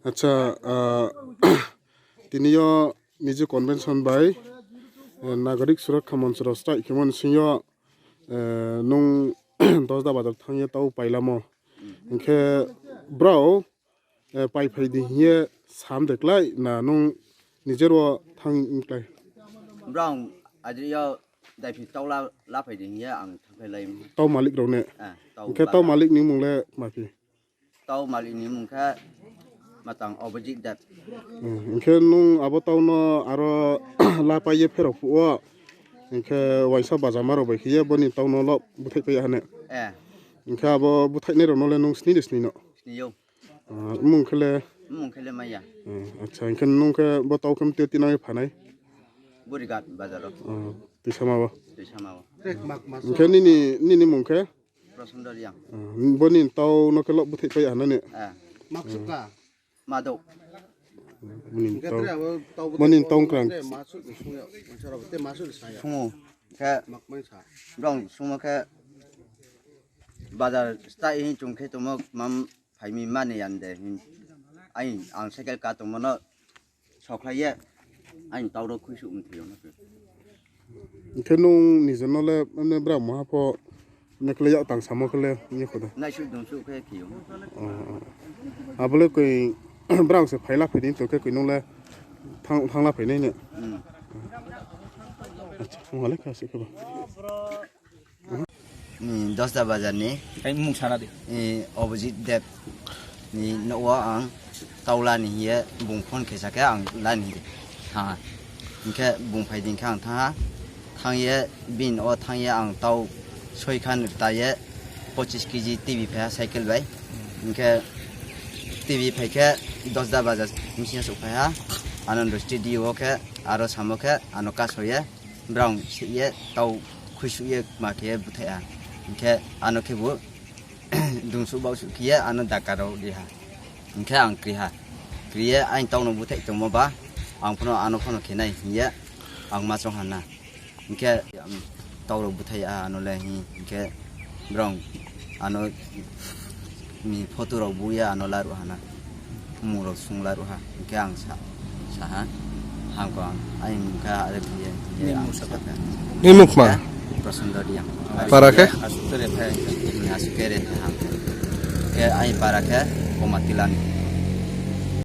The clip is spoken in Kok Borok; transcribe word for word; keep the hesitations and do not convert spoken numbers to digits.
Acha, ah, tini yo Mizo Convention bai, eh, Nagorik Surakha Manch rok strike khemo ni singyo, eh, nung Dosda Bazar thangye tau pailamo. Hinkhe brao, eh, pai phai di hiye sam de klai na nung nijer wo thang klai? Brao ajri yo daiphi tau la, la phai di hiye ang thang phai lai. Tau malik rok ne? Eh, tau Hinkhe la tau la. Malik ni mung le ma phi? Tau malik ni mung khe matang Abhijit Deb. Hmm, hinkhe nung abo tau no aro la pai ye pherok phuo. Hinkhe waisa bajama rok bai khiye boni tau no lo buthai pai hane. Eh. Hinkhe abo buthai nai rok no le nung sini de sini no? Sini yo. Ah, mung khe le? Mung khe le maya. Hmm, acha, hinkhe nung khe bo tau khe mte tinang phanai? Burigat bazar o. Ah, tisa ma bo? Tisa ma bo. Hinkhe nini, nini mung khe? Prasanta Reang. Ah, boni tau no khe lo buthai pai hana ne? Eh. Maksuk ka? Madok. Boni tau, boni tau krang. Maksuk ni sungyo, mansara te maksuk ni saya. Sungo khe. Makmai sa. Brong sungo khe bazar sta ihin chung khe tomo mam phaimi mani yande hin. Ai ang cycle ka tomo no. Sokhlaiye, ani tauro khuisu umthiyong. Hinkhe nung nijerno le, mane, bwrang moha pho, nekle yak tang samo khe le, wngya kho da? Naisuk dungsuk khe khiyong. Oh, oh. Abole koi, bwrang se phaila phaidi to khe koi nung le thang, thangla phainai ne? Hmm. Acha, wngale kha se khe ba. Ni Dosda Bazar ni. Tei mung sana di. Ni Abhijit Deb ni nogo ang taula ni hiye bung phone khe sakhe ang lani di. Ha. Hinkhe bung phai di hinkhe ang thaha. Thangye bin o thangye ang tau soi khan taye pochis kg T V phai ha cycle bai. Hinkhe T V phai khe Dosda Bazar misiya sok phai ha. Anando Studio o khe aro samo khe ano kasoye. Brong sih ye tau khuisuk ye ma khe buthai ha. Hinkhe ano khe bo dungsuk bausuk khe ye ano dakar rok ri ha. Hinkhe ang kri ha. Kri ye ain tau no buthai tongmo ba ang phano ano phano khe nai hiye ang ma chong ha na. Hinkhe ang tau rok buthai ya ano le hi hinkhe brong ano ni photo rok buya ano laru hana. Mung rok sung laru ha. Hinkhe ang sa, saha. Hangko ang. Aini mung kha are biye. Ni mung sakha. Ni mung ma? Prasanta Reang. Para khe? Asuk kere phe. Ni asuk kere phe hangko. Khe aini para khe Komatilan.